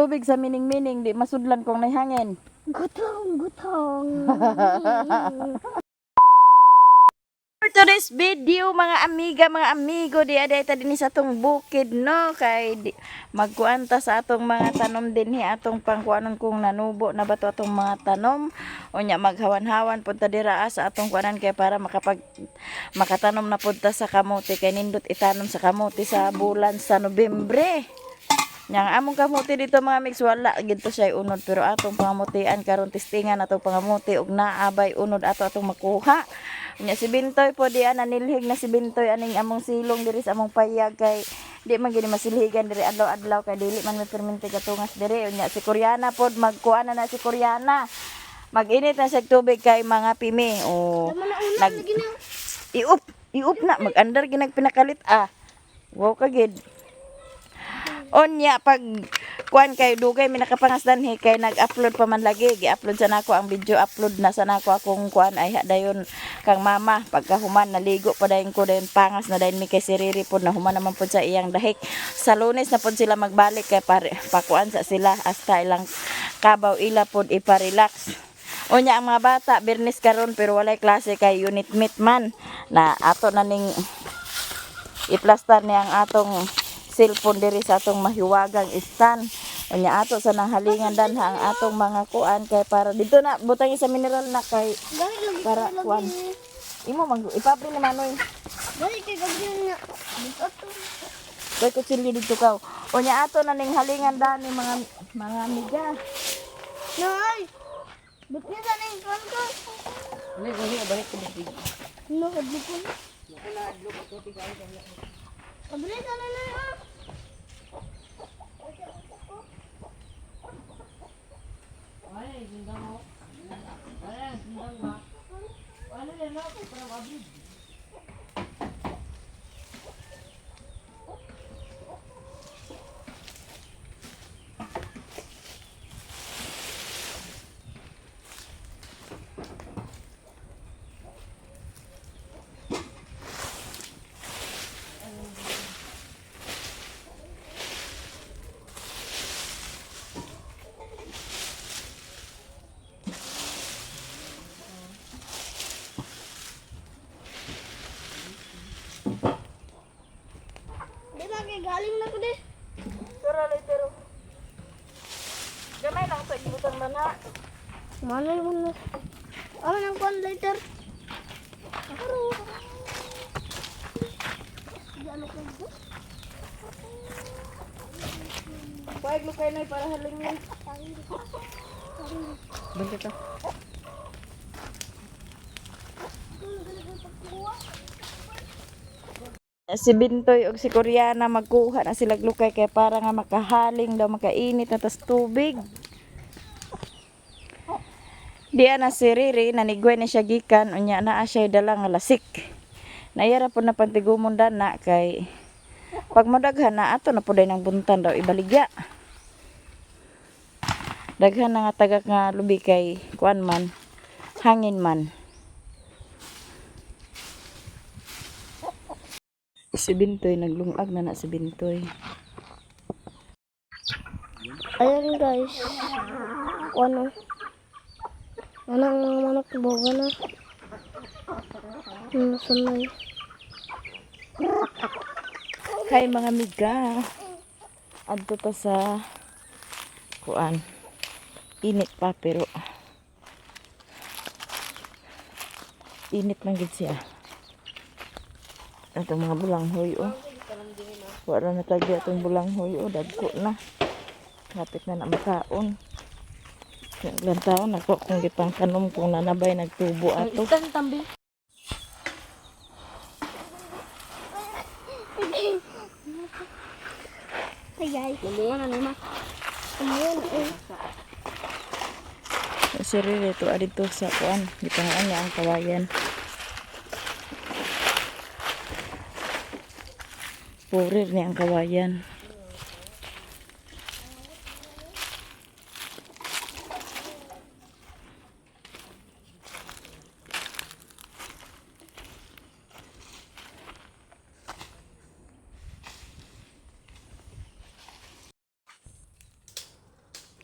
tubig sa mining-mining, di masudlan kung nay hangin. Gutong, gutong. For today's video, mga amiga, mga amigo, di aday ta dinhi sa atong bukid, no, kay di, magkuanta sa atong mga tanom dinhi, atong pangkuanon kung nanubo na ba to atong mga tanom. Unya maghawan-hawan punta dira sa atong kuanan kay para makatanom na punta sa kamote, kay nindot itanom sa kamote sa bulan sa Nobyembre. Nya ang among kamote dito, mga mix, wala gid to siya unod, pero atong pangamutian karon, testingan atong pangamuti og naabay unod ato atong makuha. Nya si Bintoy po diyan, nanilhig na si Bintoy aning among silong diri sa among payag, kay di man gini masilhigan diri adlaw-adlaw kay dili man may permente katungas diri. Unya si Koreana pod, magkuha na na si Koreana. Mag-init na siya og tubig kay mga pimi. O nag iup iup na mag-andar ginag pinakalit ah. Wow ka gid. Onya pag kuan kay dugay mi nakapangasdan he, kay nag-upload pa man lagi, gi-upload sa nako ang video, upload na sa nako akong kuan ay dayon kang mama. Pagkahuman naligo pa dayon ko, dayon pangas na dayon mi kay si Riri pod na human naman pod sa iyang dahik. Sa Lunes na pod sila magbalik kay pare pakuan sa sila hasta ilang kabaw ila pod ipa-relax. Unya ang mga bata Biyernes karon pero walay klase kay unit meet man na ato na ning iplastar niya ang atong cellphone diri sa atong mahiwagang stand. Unya ato sa nanghalingan danha ang atong mga kuan kay para dito na butang sa mineral na kay Gani lagi para lagi. kuan. Imo mag ipabri ni Manoy. Gani kay gabi na. Dito to. Kay kutsilyo dito kaw. Unya ato na ning halingan dani, mga amiga. Nay. Ba't niya sana yung kuwan ko? No, hadlok ko. Abri sana na ah. Di ba kay galing na ko di? Pero pero gamay lang to ibutang na. Manay mo na. Ano nang kuwan later? Pero. Di ano ko dito? Kuwag lukay noy para haling ni. Bante ta. Si Bintoy og si Koreana magkuha na sila lukay kay para nga makahaling daw, makainit na tas tubig. Diya na si Riri, nanigway na siya gikan, unya naa siya dala nga lasik. Nayara po na pantigumon na kay pag madaghan na ato na po ng buntan daw ibaligya. Daghan na nga tagak nga lubi kay kuan man, hangin man. Si Bintoy, naglungag na na si Bintoy. Ayan guys. Ano? Ano ang mga manok boga na? Ano sanay? Hi mga miga. Adto ta sa kuan. Init pa pero init man gid siya. Atong mga bulanghoy oh. Wala na tagi atong bulanghoy oh, dagko na. Lapit na na makaon. Ilang taon ako kung gipang tanom kung nanabay nagtubo ato. Ay guys. Mamunga na naman. Ayan eh. Si Rere to dito sa kuan, gipangaan niya ang kawayan. Purir niya ang kawayan.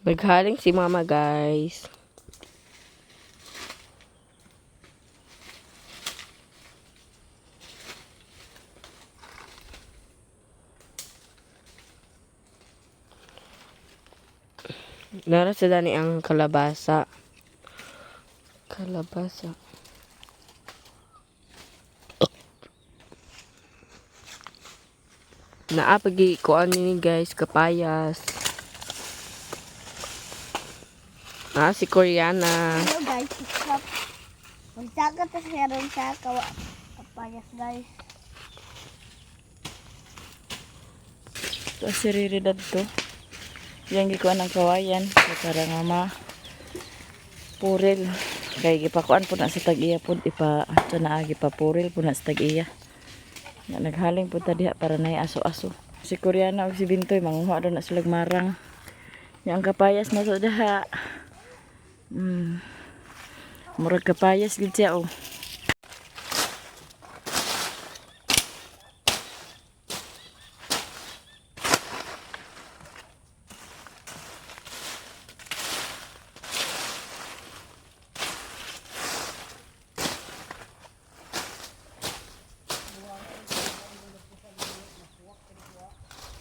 Naghaling si mama, guys. Nara sa dani ang kalabasa. Kalabasa. Naapagi ko ano ni, guys, kapayas. Ah, si Koreana. Hello guys, what's up? Magsagat ta siya ron sa kawa kapayas, guys. So, si Riri to. Yang gikuan ang kawayan. Kay para nga ma puril. Kay gipakuan po na sa tag-iya po. Ipa, ito na gipapuril po na sa tag-iya. Nga, naghaling po ta diha para na aso-aso. Si Koreana o si Bintoy, manguha doon na silag marang. Yang ang kapayas na to diha. Murag kapayas gid siya oh.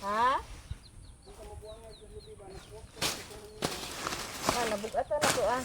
Ha? Ah, nabugatan na to ah.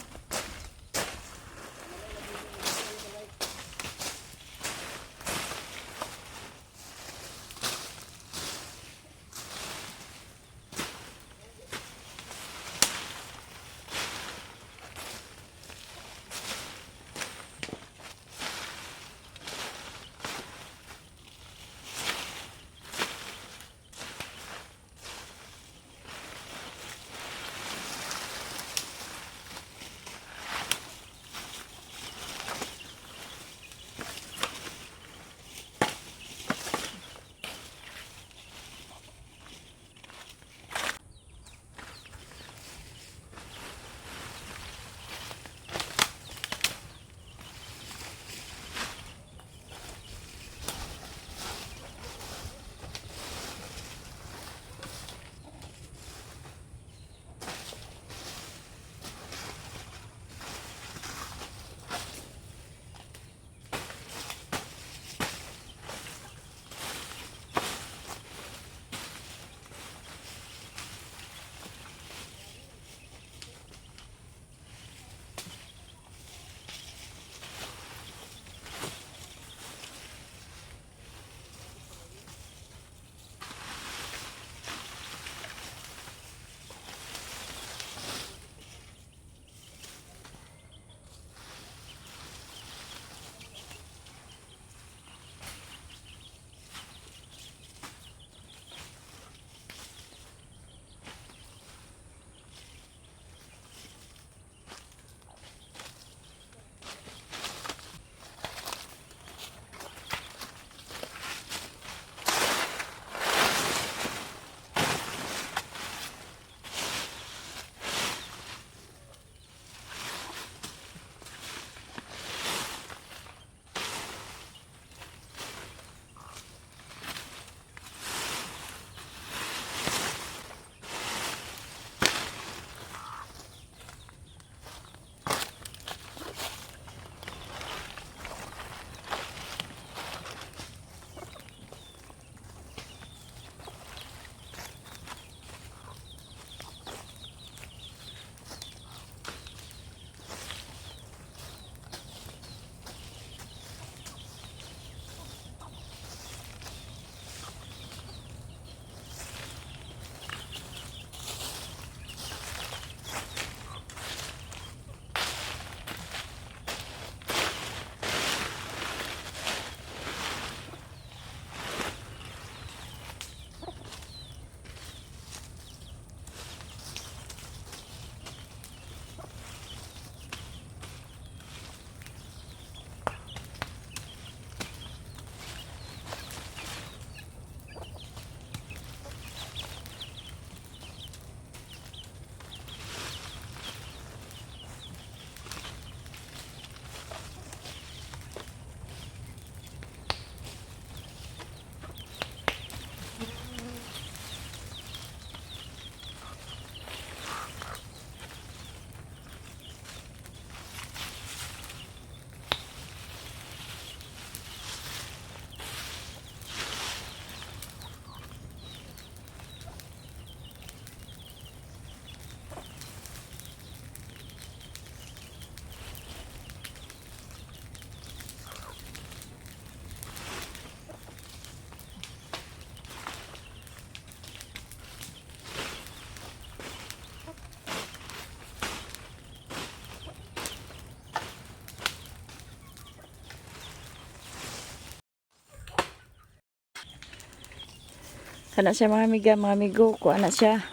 Kana siya, mga amiga, mga amigo, kuha na siya.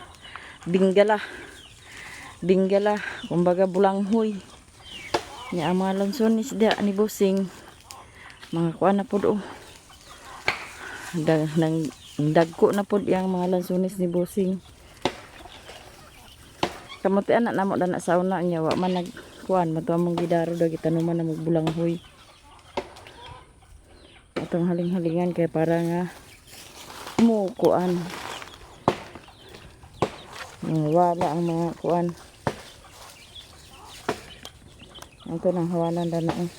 Binggala. Binggala, kumbaga bulanghoy. Nya ang mga lansones diha ni Busing. Mga kuha na pod oh. Nang dagko na pod yang mga lansones ni Busing. Kamuti anak namo dana sa una niya wa man nagkuan mato among gidaro daw gitanuman na magbulanghoy. Atong haling-halingan kay para nga mo kuan. Wala ang mga kuan. Ito nang hawalan dana eh.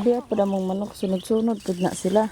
Hindi pa na mong manok, sunod-sunod pud na sila.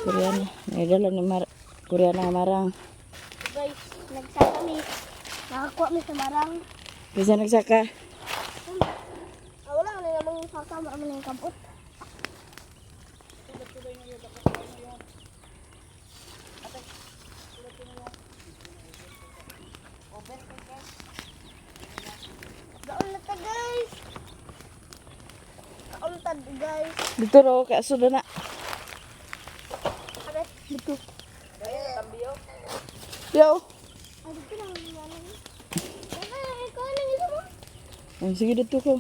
Koreano. May ni Mar Koreano nga marang. Guys, nagsaka mi. Nakakuha mi sa marang. Bisa nagsaka. Ah, wala na namang saka, wala man yung kabot. Kaon na ta, guys. Kaon ta, guys. Dito ro kaso na. Abe, dito. Yo. Ah, dito lang yung ano. Ay, ikaw lang isa mo. Oh, sige dito ko.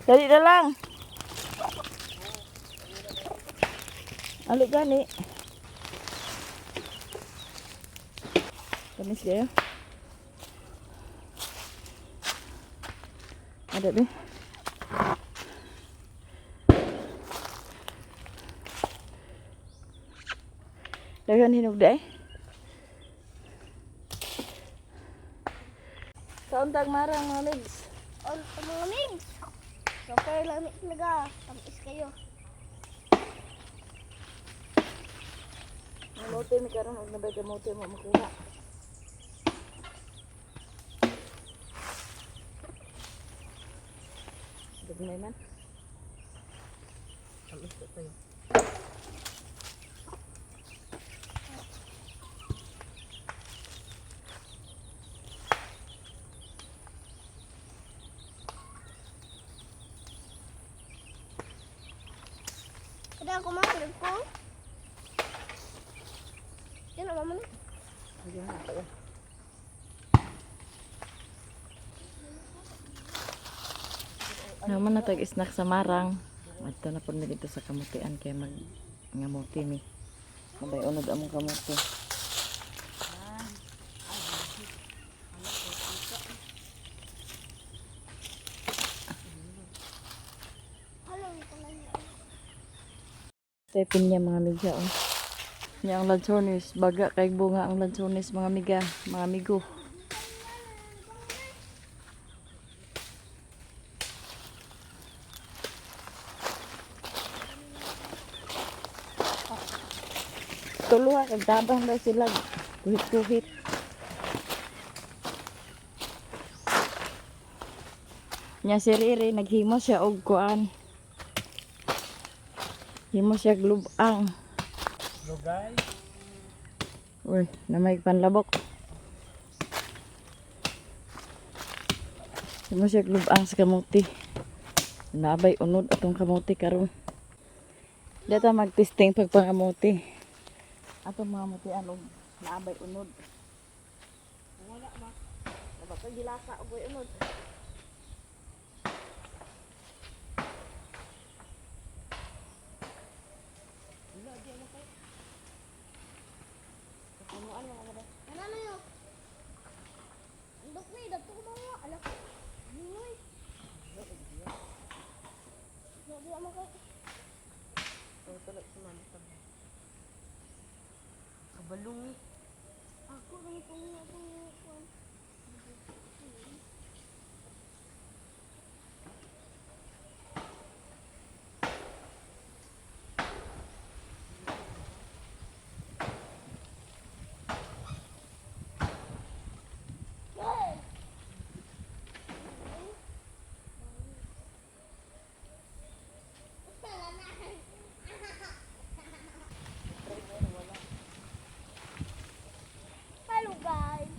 Dali na lang. Ali gani. Tamis kayo. Ada be. Daghan hinog day. Kauntag marang mga migs. On sa mga migs. Super lamig talaga. Tamis kayo. Kamote mi karon og nabay kamote mo makuha. Gagmay man. na ako mga ko. Yan ang mama na. Naman na tag snack sa marang. Adto na pud mi dito sa kamutian kay mag ngamuti mi. Mabay unod among kamuti. Stepin niya mga amiga oh. Niya ang lansones, baga kay bunga ang lansones mga amiga, mga amigo. Tuluha kag tabang daw sila. Kuhit-kuhit. Nya si Riri naghimo siya og kuan. Himo siya glubang. Lugay. Uy, namay panlabok. Himo siya glubang sa kamuti. Nabay unod atong kamuti karon. Data magtesting pagpangamuti. Atong mga mutian og naabay unod. Wala ma. Dapat gilasa og way unod. Ano na yun? Andok na eh, dato ko mga alak. Buhay. Di ba mo Kabalong. Ako rin kung akong kuwan. Hello guys.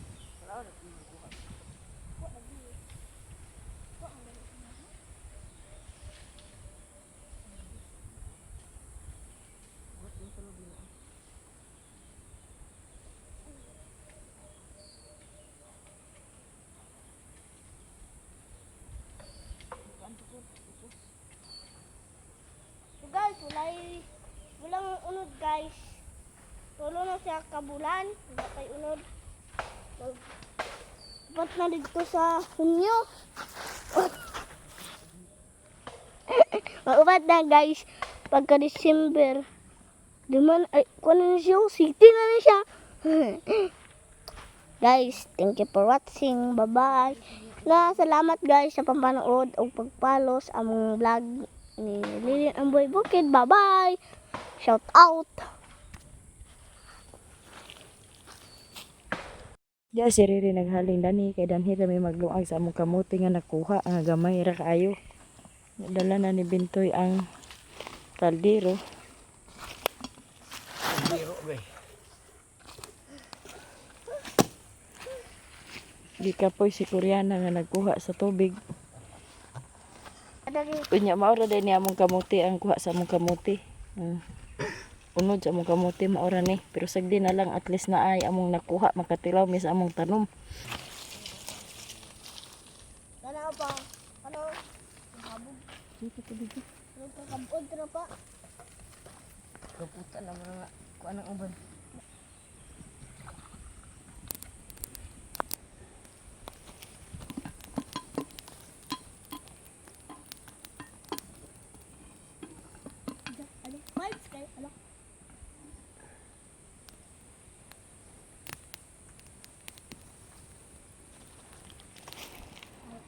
So guys, walay, walang unod guys. Tulo na siya kabulan, wala kay unod. Mag, dapat na dito sa Hunyo. Mag-upat na guys, pagka December. Duman, ay, kuno na siya, city na na siya. Guys, thank you for watching. Bye-bye. Na, salamat guys sa pamanood o pagpalo sa among vlog ni Lilian Amboy Bukid. Bye-bye. Shout out. Diya si Riri naghaling dani kay danhi kami magluag sa among kamuti nga nakuha nga gamay ra kaayo. Dala na ni Bintoy ang kaldero. Biro ba. Gikapoy si Koreana nga nagkuha sa tubig. Unya maura din ni among kamuti ang kuha sa among kamuti. Unod sa among kamuti maura ni pero sagdi na lang, at least na ay among nakuha, makatilaw mi sa among tanom. Ano pa? Ano? Habog. Nagkakabod na pa. Kaputa na mga kuan ang uban. Ano? Vibes kayo. Ano?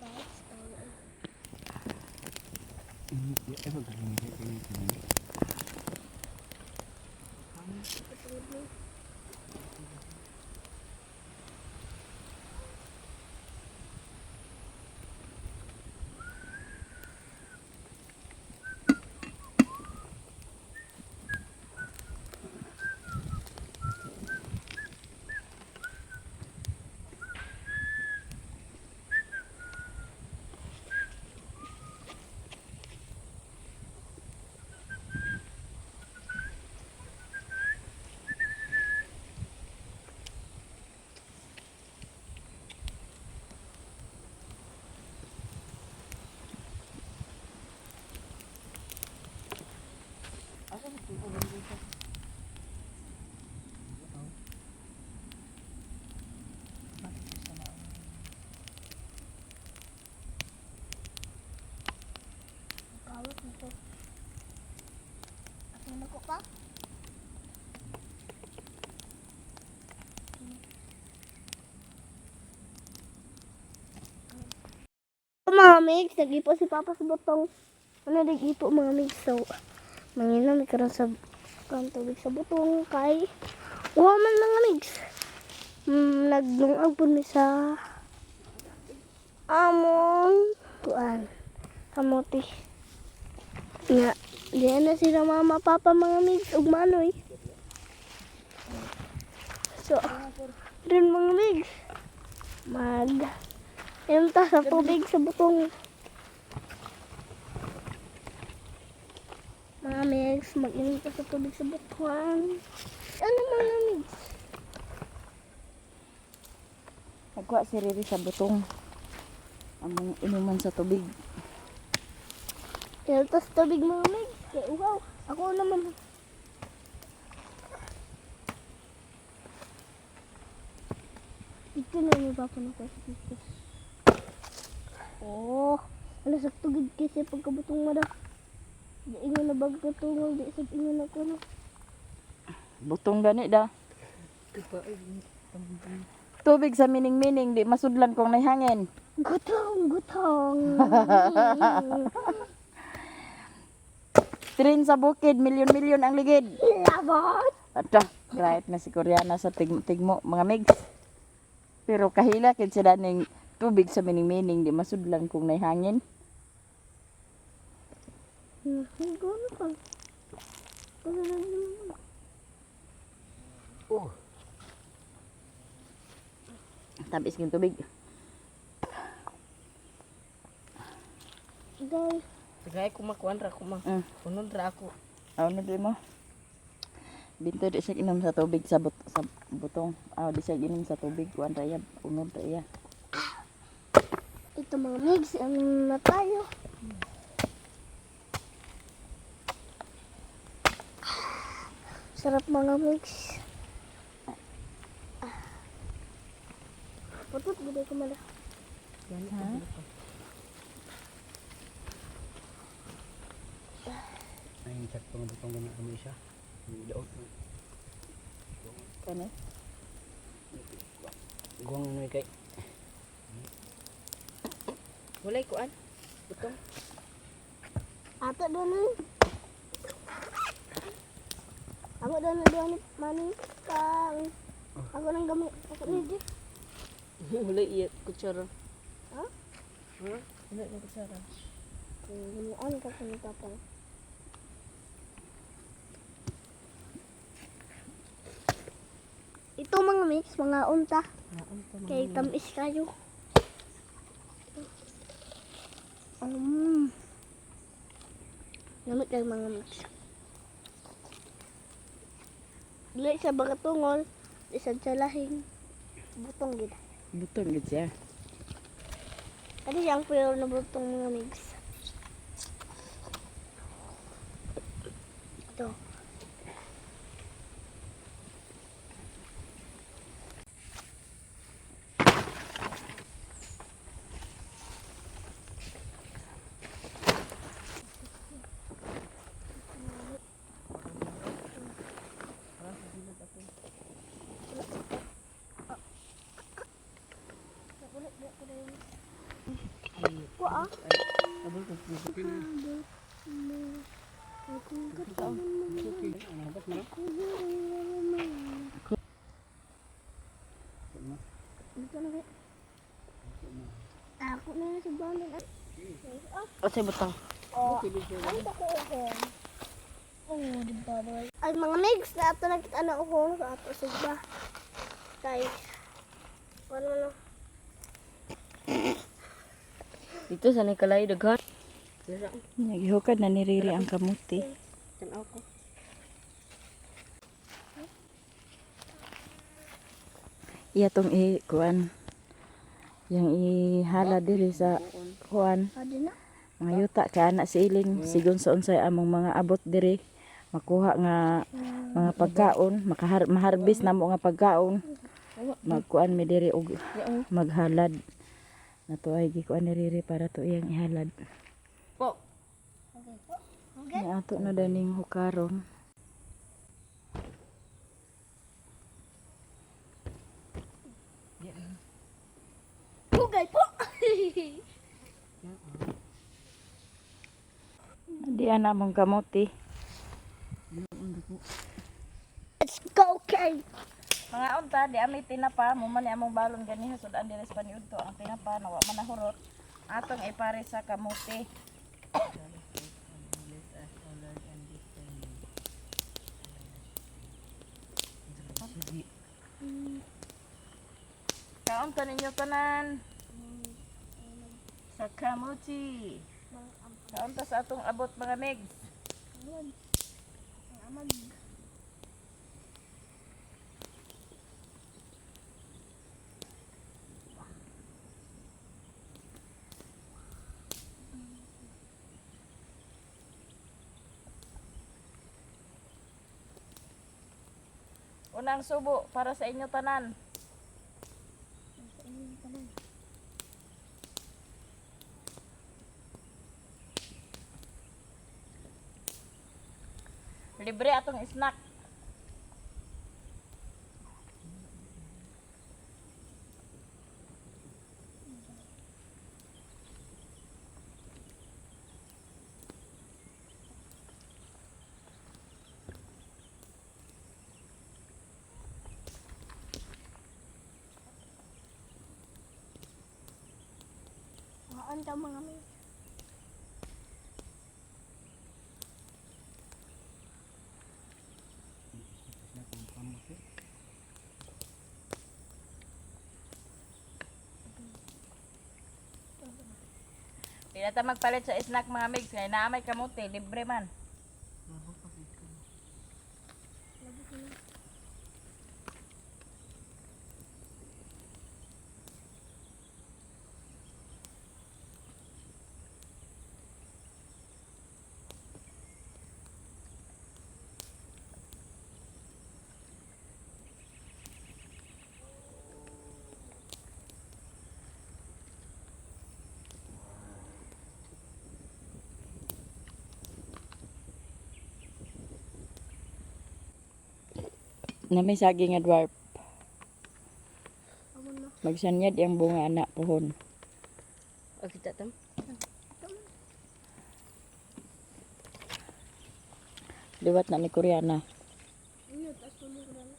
Vibes kayo. Mga mix, nagipo si Papa sa butong. Ano nagipo mga mix? So, manginom karon sa kan tubig sa butong kay uwa man mga mix. Naglungag po mi sa among kuan kamote. Nga, diyan na sila mama, papa, mga mix, ug manoy. So, rin mga mix. Mag, inom ta sa tubig sa butong. Mga mix, mag-inom ta sa tubig sa butong. Ano mga mix? Nagkuha si Riri sa butong. Among inuman sa tubig. Inom ta sa tubig mga mix. Kaya uhaw. Ako naman. Ito na yung papa na ko dito. Oh, ano sa tugid kasi pagkabutong mada. Di ingon na bag katungol, di sa ingon na kuno. Butong gani da. Tubig sa mining-mining, di masudlan kung nahangin. Gutong, gutong. Train sa bukid, milyon-milyon ang ligid. Labot. Ata, right na si Koreana sa tigmo, mga migs. Pero kahila kid sila ning tubig sa mining-mining, di masudlan kung nahangin. Gulo ka. Oh. Tabis yung tubig. Guys, Tagay kumakuan ra kuma. Unod ra ako. Aw na di mo. Binto di siya inom sa tubig sa, sa butong. Aw di siya inom sa tubig kuan ra iya, unod ra iya. ito mga migs, ano na tayo. Sarap mga mix. Putot, gede ko mala. Ay, sakto nga butong gana kami siya. Daot. Kani? Guwang ano kay. Walay kuan. Butong. Ato doon eh. Ako doon na doon mani kang. Ako nang gamit. Ako ni Jeff. Walay iya kutsara. Ha? Ha? Wala na kutsara. Gamian ka kung papa. Ito mga mix, mga unta. Kay tamis kayo. Gamit kayo mga mix. Dili sa bagatungol, isa sa lahing. Butong gid. Butong gid siya. Kani siyang pure na butong mga mix. Ito. Ko ah. Ako na sa banan. O sa butong. Oh, ano ba ko uhong? Oh, di ba ba? Ay, mga migs, na ato nakita na uhong sa ato sugba. Guys, ano no? Dito sa Nicolay daghan. Nagihukad na ni Riri ang kamuti. Tan-aw ko. Iya tong i kuan. Yang ihala diri sa kuan. Adi na. Mga yuta kay ana si iling sigon sa unsay among mga abot diri makuha nga mga pagkaon, makahar maharbis namo nga pagkaon. Magkuan mi diri og maghalad. Nato ay gikuan ni Riri para to iyang ihalad. Po. Ni ato na daning hukaron. Pugay po! Di ana mong kamuti. Let's go, Kay. Mga unta, di ami tinapa, mo man ni among balon ganiha sud-an diri sa paniudto ang tinapa nawa man nahurot. Atong ipare sa kamuti. Kaunta ninyo tanan sa kamuti. Kaunta sa atong abot mga megs. Amag. Amag. Unang subo para sa inyo tanan. Libre atong snack. Waan ta mga may. Pinata magpalit sa snack mga migs kay naa may kamote, libre man. Na may saging nga dwarf. Magsanyad ang bunga anak pohon. O kita tam. Liwat na ni Koreana. Iyo, tas tulog na.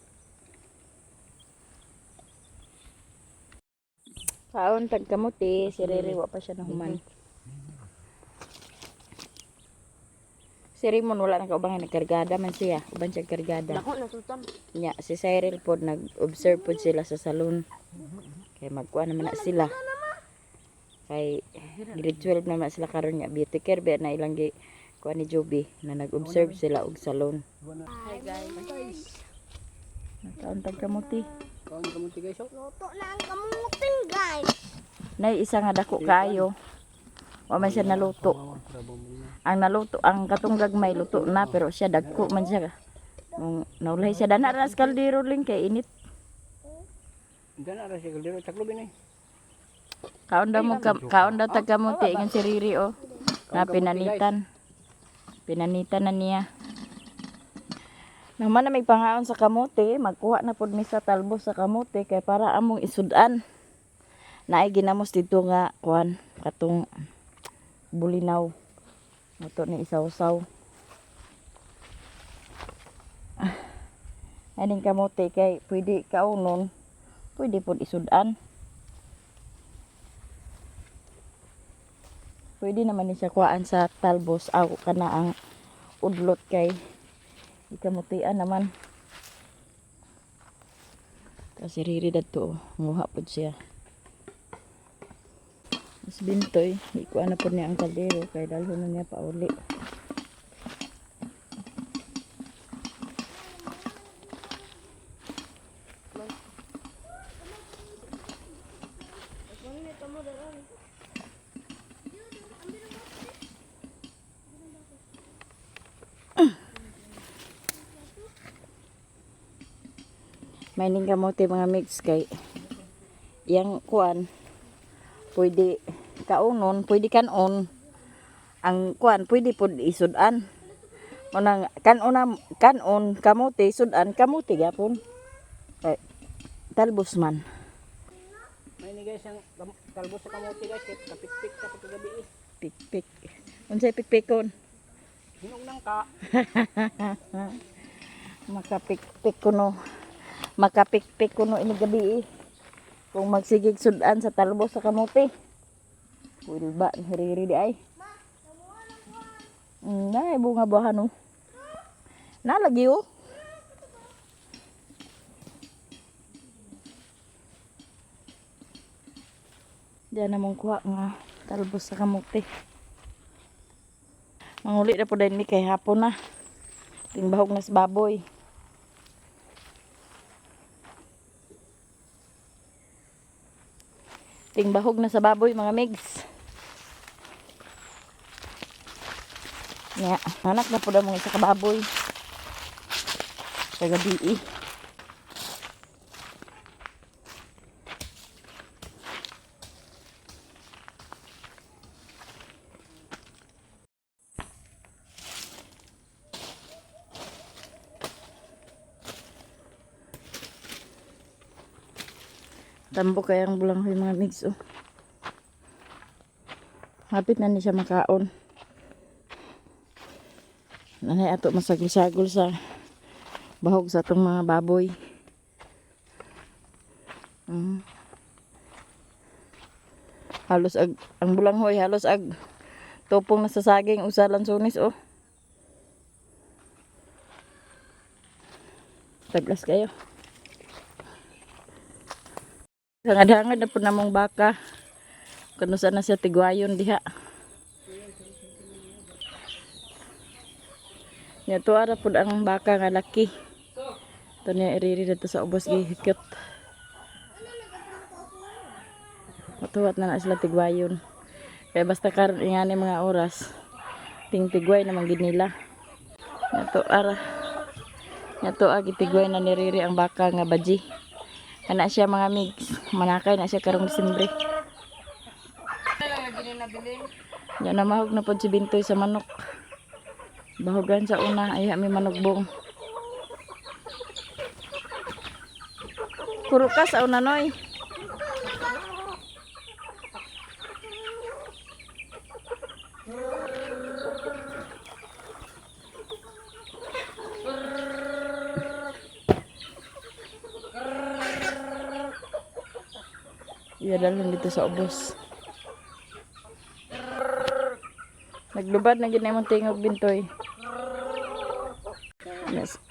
Kaon tag kamote, si Rere wa pa siya nahuman. Si Raymond wala na kaubangan, nagkargada man siya. Uban siya kargada. Dako na tutam. Nya, si Cyril pod nag-observe pod sila sa salon. Kay magkuha naman na sila. Kay grade 12 naman sila karon nya beauty care ba na ilang gi kuha ni Joby na nag-observe sila og salon. Hi guys. Nakaon tag kamote. Kaon kamuti guys oh. Luto na ang kamuting, guys. Nay isa nga dako kaayo. Wa man siya naluto. Kawawa, grabo mo na. Ang naluto ang katong gagmay luto na pero siya dagko man siya. Nung naulay siya dana ra sa kaldero ling kay init. Dana ra siya kaldero taklobin eh. Kaon daw mo kaon daw tag kamote ingon si Riri oh. Na Kaon kamote, pinanitan. Pinanitan na niya. Naman na may pangaon sa kamote, magkuha na pud mi sa talbos sa kamote kay para among isudan. Naay ginamos dito nga kuan katong bulinaw. Ato ni isawsaw. Ah, aning kamote kay pwede kaunon, pwede pud isudan. Pwede naman ni siya kuhaan sa talbos aw kana ang udlot kay ikamutian naman. Kasi riri dadto oh, nguha pud siya. Mas bintoy, ikuha na pud niya ang kaldero kay dalhon na niya pauli. May ning kamote mga mix kay yang kuan pwede kaunon, pwede kanon. Ang kuan pwede pud isudan. Unang kanon kanon kamote sudan kamote gyapon. Kay talbos man. May ni guys ang talbos sa kamote guys kay kapikpik sa pagkagabi eh. Pikpik. Unsay pikpikon? Hinog nang ka. Makapikpik kuno. Makapikpik kuno ini gabi eh. Kung magsigig sudan sa talbos sa kamote. Wilba, hiriri di ay. Nay, bunga buhan oh. Nalagi oh. Diyan namong kuha nga talbos sa kamote. Manguli na po din mi kay hapon na. Tingbahog na sa baboy. Tingbahog na sa baboy mga migs. Ya, anak na po daw mga isa ka baboy. Kagabi eh. Tambo kayang bulanghoy mga migs oh. Hapit na ni siya makaon. Nanay ato masagol-sagol sa bahog sa atong mga baboy. Halos ag ang bulanghoy halos ag tupong na sa saging usa lansones oh. Taglas kayo. Hangad-hangad na po namong baka. Kano saan na siya tigwayon diha. Nya tuwa ra pud ang baka nga laki. Ito niya iriri dito sa ubos gihikot. Matuwat na na sila tigwayon. Kaya basta karon ingani mga oras, tingtigway naman gid nila. Nya tuwa ra. Nya tuwa gitigway na ni Riri ang baka nga baji. Ana siya mga migs, manakay na siya karong Disyembre. Nya namahog na pod si Bintoy sa manok. Bahogan sa una ay may manugbong. Kuro ka sa una noy. Iya dalhin dito sa ubos. Naglubad na gid na imong tingog Bintoy.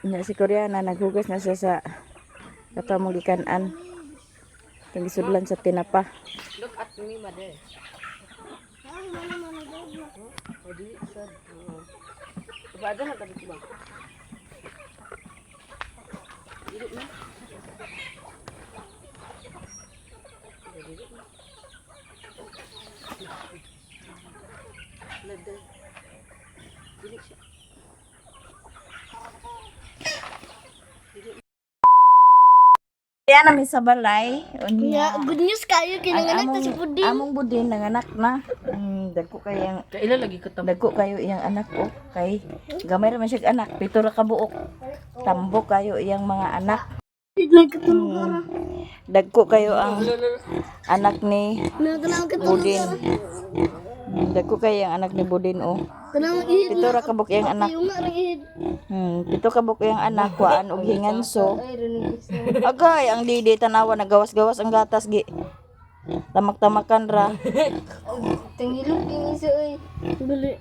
Na si Koreana naghugas na siya sa katamong gikanan. Itong gisudlan sa tinapa. Look at me, mother. Ba na tabi ko ba? Dili na. Dili na. Lada. Dili siya. Kaya namin sa balay. Unya. Yeah, good news kayo Ang kinanganak na among, si Pudin. among budin nanganak na. Dagko kayang Kaila lagi ka dagko kayo iyang anak oh kay gamay ra man siya anak pito ra ka buok. Tambo kayo iyang mga anak. Dagko kayo ang anak ni Budin. Dagko kayo ang anak ni Budin oh. Kanang ihid Pito ra ka buok iyang anak. yung nga ihid. Pito ka buok iyang anak kuan og hinganso. Agay ang didi tanawa nagawas-gawas ang gatas gi. Tamak-tamakan ra. Tangilok yung isa ay. Dali.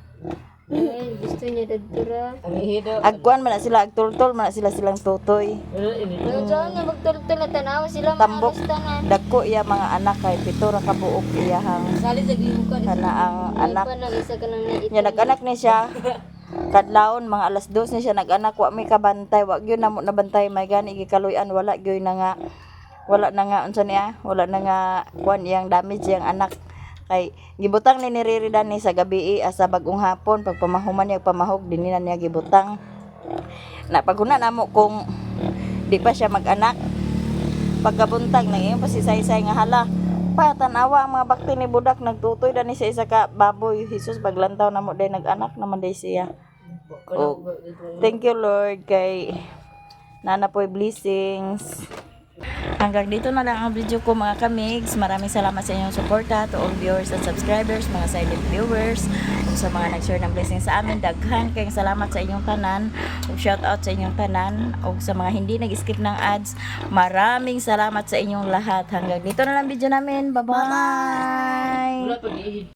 Ay, gusto niya dadtura. Ang ihido. Agkuan man na sila agtultol man na sila silang tutoy. Pero saan nga magtulog-tulog na tanawa sila Tambok. maalos tanan. Dagko iya mga anak kay pito ra ka buok iyahang Sali sa gibukan. kana ang anak. Pa nang isa ka nang naiit. Nya nag-anak ni siya. Kadlawon mga alas 2 ni siya nag-anak, wa may kabantay, wa gyud namo nabantay may gani gikaluy-an wala gyud na nga wala na nga unsa niya, wala na nga kuan iyang damage iyang anak kay gibutang ni Riri ni sa gabi asa bagong hapon pagpamahuman niya pamahog dinhi na niya gibutang na paghuna namo kung di pa siya mag-anak pagkabuntag nang iyon pa si Saysay nga hala pa tanawa ang mga bakti ni Budak nagtutoy dani sa isa ka baboy. Jesus baglantaw namo day nag-anak naman day siya. Oh, thank you Lord kay nana po'y blessings. Hanggang dito na lang ang video ko mga kamigs. Maraming salamat sa inyong suporta to all viewers and subscribers, mga silent viewers, Ug sa mga nag-share ng blessing sa amin, daghan kayong salamat sa inyong tanan. Ug shout out sa inyong tanan. Ug sa mga hindi nag-skip ng ads, maraming salamat sa inyong lahat. Hanggang dito na lang video namin. Bye-bye. Wala pag-ihid.